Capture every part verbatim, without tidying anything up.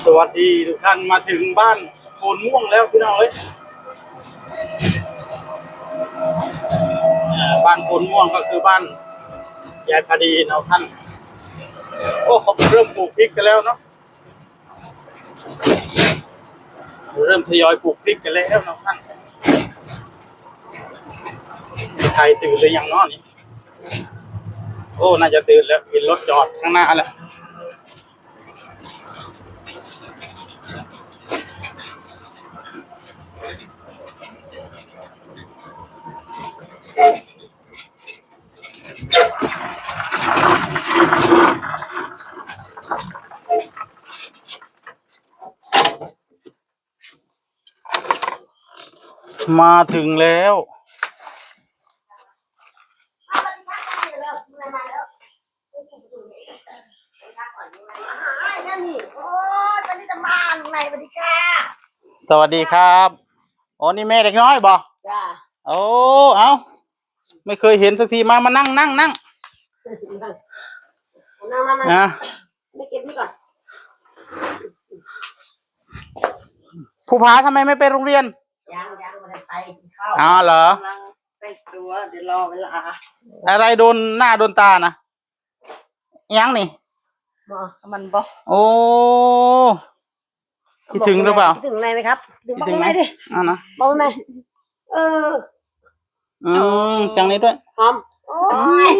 สวัสดีทุกท่าน มาถึงบ้านโพนม่วงแล้วพี่น้องเอ้ย อ่า บ้านโพนม่วงก็คือบ้านยายพอดีเนาะท่าน โอ้ เริ่มปลูกพริกกันแล้วเนาะ เริ่มทยอยปลูกพริกกันแล้วเนาะท่าน ใครตื่นหรือยังเนาะนี่ โอ้ น่าจะตื่นแล้ว เห็นรถจอดข้างหน้าแล้ว มาถึงแล้ว สวัสดีครับ อ๋อ นี่แม่เด็กน้อยบ่ จ้า โอ้ เอ้า ไม่เคยเห็นสักที มา มานั่ง นั่ง นั่ง นั่ง นั่ง นั่ง นะ ไม่เก็บนี่ก่อน ภูผาทำไมไม่ไปโรงเรียน ยัง ยัง ไม่ได้ไปกินข้าว อ๋อ เหรอ กำลังแต่งตัว เดี๋ยวรอเวลา อะไรโดนหน้าโดนตานะ ยังนี่ บ่ มันบ่ โอ้ คิดถึงหรือเปล่า คิดถึงนายไหมครับ ถึง คิดถึงไหม บอกนายดิ อ่านะ บอกนาย เออ อืม จังนี้ด้วย หอม โอ้ย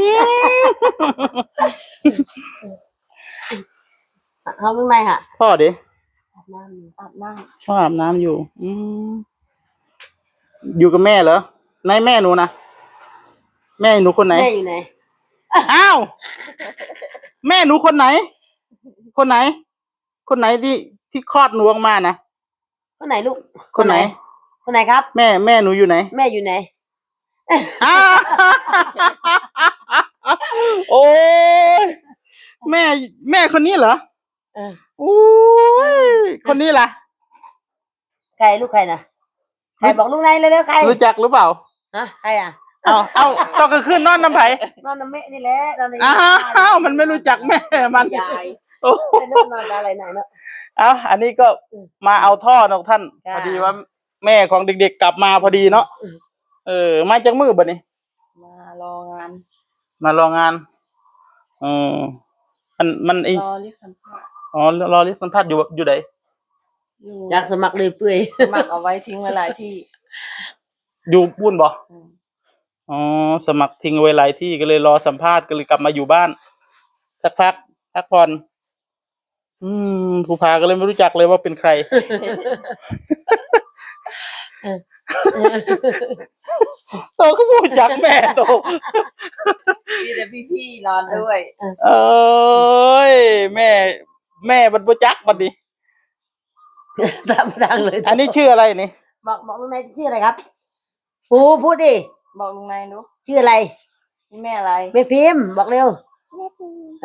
หอมข้างในค่ะ พ่อดิ อาบน้ำอยู่ อาบน้ำ พ่ออาบน้ำอยู่ อืม อยู่กับแม่เหรอ ไหนแม่หนูนะ แม่หนูคนไหน แม่อยู่ไหน อ้าว แม่หนูคนไหน คนไหน คนไหนที่ ที่คลอดหนูออกมานะ คนไหนลูก คนไหน คนไหนครับ แม่ แม่หนูอยู่ไหน แม่อยู่ไหน อ้าว โอ้ย แม่ แม่คนนี้เหรอ เออ โอ้ย คนนี้ล่ะ ใครลูกใครนะ ใคร บอกลุงนายเร็วๆ ใคร รู้จักหรือเปล่า ฮะ ใครอ่ะ เอา เอา ตอนกลางคืนนอนนำไผ นอนนำแม่นี่แหละ นอนใน อ้าว มันไม่รู้จักแม่มัน ยาย โอ้ ไม่รู้นอนอะไรไหนเนาะ เอา อันนี้ก็ อืม มาเอาท่อเนาะท่าน ค่ะ พอดีว่าแม่ของเด็กๆกลับมาพอดีเนาะ อืม เออ มาจากมื้อบัดนี้ มารองาน มารองาน เออ มัน มันอี รอเรียกสัมภาษณ์ อ๋อ รอเรียกสัมภาษณ์อยู่ อยู่ไหน อยู่ อยากสมัครเลยเปื่อย สมัครเอาไว้ทิ้งไว้หลายที่ อยู่ปูนบ่ อืม อ๋อ สมัครทิ้งไว้หลายที่ ก็เลยรอสัมภาษณ์ ก็เลยกลับมาอยู่บ้าน สักพัก พักผ่อน อืม ภูผาก็เลยไม่รู้จักเลยว่าเป็นใคร เออ โตก็บ่รู้จักแม่โต มีแต่พี่ๆนอนด้วย เอ้ย แม่ แม่บัดบ่จักบัดนี้ ตามดังเลย อันนี้ชื่ออะไรนี่ บอก บอกลุงนายชื่ออะไรครับ ภู พูดดิ บอกลุงนายดู ชื่ออะไร นี่แม่อะไร แม่พิมพ์ บอกเร็ว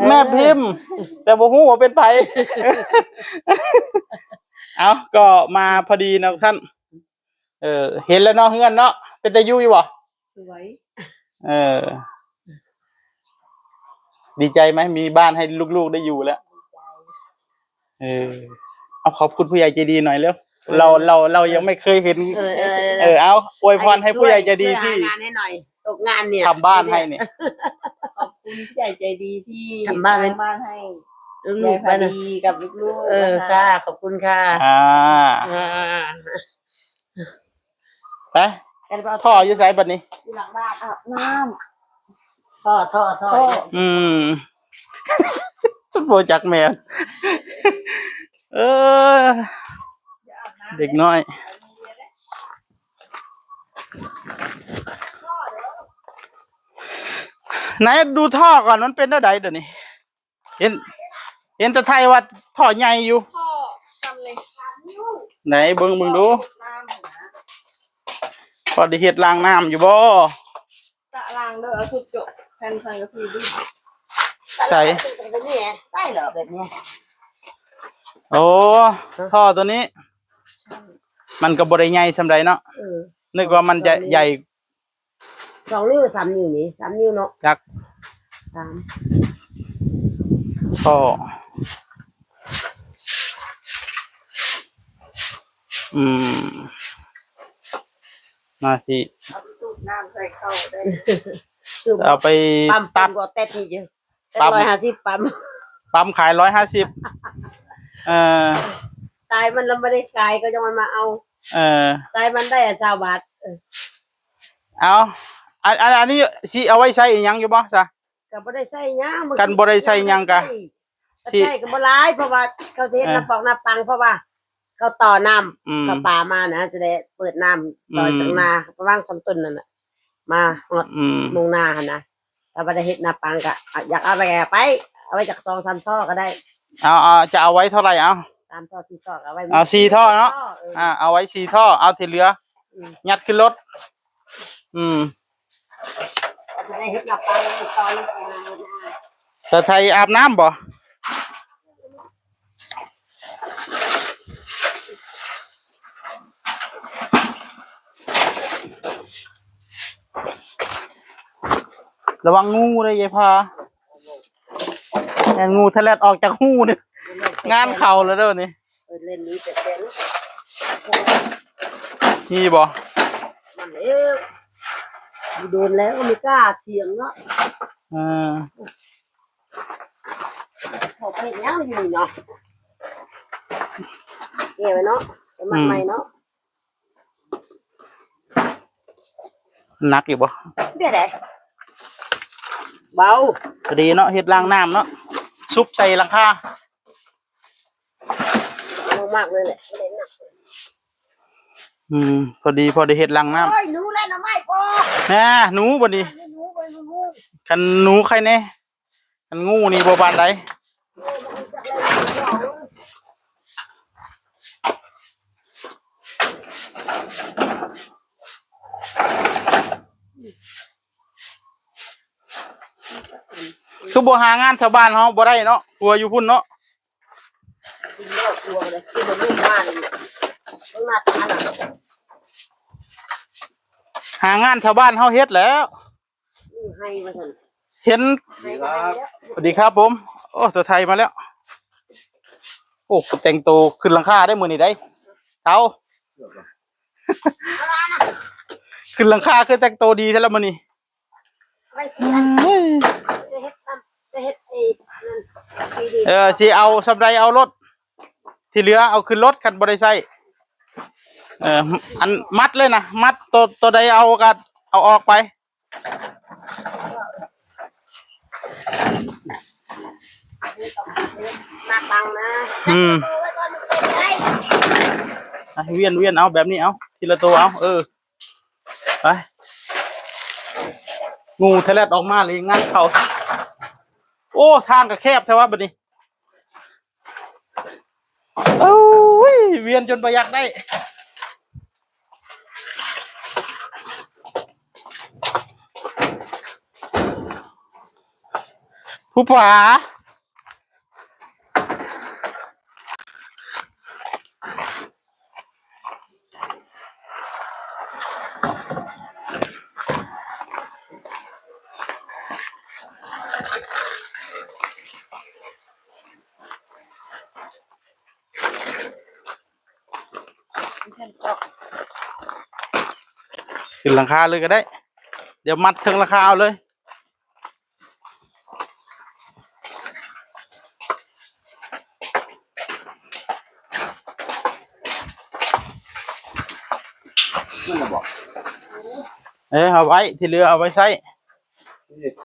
แม่พิมพ์ เออ แต่บ่ฮู้ว่าเป็นไผ เอา ก็มาพอดีเนาะท่าน เออ เห็นแล้วเนาะ เฮือนเนาะ เป็นตาอยู่อยู่บ่ สวย เออ ดีใจไหม มีบ้านให้ลูกๆได้อยู่แล้ว เออ เอาขอบคุณผู้ใหญ่ใจดีหน่อยเร็ว เรา เรา เรายังไม่เคยเห็น เออ เออ เออ เอา อวยพรให้ผู้ใหญ่ใจดีที่ ช่วยหางานให้หน่อย ตกงานเนี่ย ทำบ้านให้เนี่ย ขอบคุณผู้ใหญ่ใจดีที่ ทำบ้านให้ สร้างบ้านให้ ลูกๆ แม่พอดีกับลูกๆ เออ นะคะ ค่ะ ขอบคุณค่ะ อ่า อ่า ไป ท่ออยู่ไสบัดนี้ อยู่หลังบ้าน อาบน้ำ ท่อ ท่อ ท่อ ท่อ อืม บ่จักแม่น เออ เด็กน้อย ไหนดูท่อก่อน มันเป็นเท่าใดเดี๋ยวนี้ เห็น เห็นแต่ไทยว่าท่อใหญ่อยู่ ท่อสำเร็จ ไหนเบิ่ง เบิ่งดู น้ำนะ พอได้เฮ็ดรางน้ำอยู่บ่ ตะรางเด้อ เอาทุกจบ แผ่นสังกะสีดู ใส่ แบบนี้ไง ได้เหรอแบบนี้ โอ้ ท่อตัวนี้ มันก็บ่ได้ใหญ่ส่ำใดเนาะ เออ นึกว่ามันจะใหญ่ สองนิ้วหรือสามนิ้วนี่ สามนิ้วเนาะ จัก สาม ท่อ อืม มาสิ เอาไปสูบน้ำใส่เข้าได้ คือ เอาไป ปั๊ม ตั ปั๊ ด มก็แตดนี่อยู่แตด ปั๊ม ร้อยห้าสิบปั๊ม ปั๊มขายร้อยห้าสิบ เออ ตายมันแล้วไม่ได้ขายก็ยังมันมาเอา เออ ตายมันได้อะซาวบาทเออ เอาอันอันอันนี้สิเอาไว้ใส่อีหยังอยู่บ่ซะ ก็บ่ได้ใส่หยัง กันบ่ได้ใส่หยังกะ ใส่ก็บ่หลายเพราะว่าเขาสิเฮ็ด เออ น้ำปอกน้ำปังเพราะว่า เขาต่อน้ำ อืม ประปามานะจะได้เปิดน้ำต่อย อืม ตรงนาประมาณสามต้นนั่นน่ะมาฮอด อืม มงนาหั่นนะถ้าบ่ได้เฮ็ดน้ำปังก็อยากเอาไปก็ไป เอาไว้จักสองสามท่อก็ได้ เอาเอาจะเอาไว้เท่าไหร่เอา สามท่อสี่ท่อก็เอาไว้ เอาสี่ท่อเนาะ เออ อ่า เอาไว้สี่ท่อ เอาที่เหลือ อืม ยัดขึ้นรถ อืม จะได้เฮ็ดน้ำปังตอนนี้ สะไทยอาบน้ำบ่ ระวังงูเลยยายพาแอนงูทะแลดออกจากหูเนี่ย งานเขาแล้วเด้อนี่ เออเล่นนี้แต่เป็น นี่บ่ มันเอ้ยโดนแล้วก็ไม่กล้าเสี่ยงเนาะ เออ เขาไปยังอยู่เนาะเกี่ยวเนาะสมัครใหม่เนาะ หนักอยู่บ่ เดี๋ยวไหนเบา พอดีเนาะ เฮ็ดรางน้ำเนาะ ซุบใส่หลังคา ลงมากเลยแหละไม่ได้หนัก อืม พอดี พอได้เฮ็ดรางน้ำ โอ้ยหนูแล้วนะไม่พอ นะหนูบ่นี่ หนูไปหนู คันหนูใครแน่ คันงูนี่บ่ปานใด คือบ่หางานแถวบ้านเฮาบ่ได้เนาะ กลัวอยู่พุ่นเนาะ กินแล้วกลัวเลยกินบนลูกบ้านต้องหน้าตาหนัก หางานแถวบ้านเฮาเฮ็ดแล้ว ให้มาเถอะ เห็น ให้มาให้แล้ว สวัสดีครับผม โอ้ ตัวไทยมาแล้ว โอ้ แต่งตัวขึ้นหลังคาได้มื้อนี้ได้ เต๋า ขึ้นหลังคาคือแต่งตัวดีแท้แล้วมื้อนี้ ไว้สิอันจะเฮ็ดน้ำจะเฮ็ดไอ้นั่นดีดี เออ สิเอาสำใดเอารถ ที่เหลือเอาขึ้นรถคันบ่ได้ใช้ เออ อันมัดเลยนะ มัดตัว ตัวใดเอาก็เอาออกไป หน้าตังนะ อืม โตไว้ก่อนมันเป็นไร อ่ะ เวียน เวียน เอาแบบนี้ เอา ทีละตัว เอา เออ ไป งูทะแลดออกมาเลย งัดเขา โอ้ ทางก็แคบแท้วะบัดนี้ โอ้ย เวียนจนบ่อยากได้ ผู้ผา ขึ้นหลังคาเลยก็ได้ เดี๋ยวมัดเทิงหลังคาเอาเลย นั่นแหละบอก เออ เอาไว้ ที่เหลือเอาไว้ใช้ นี่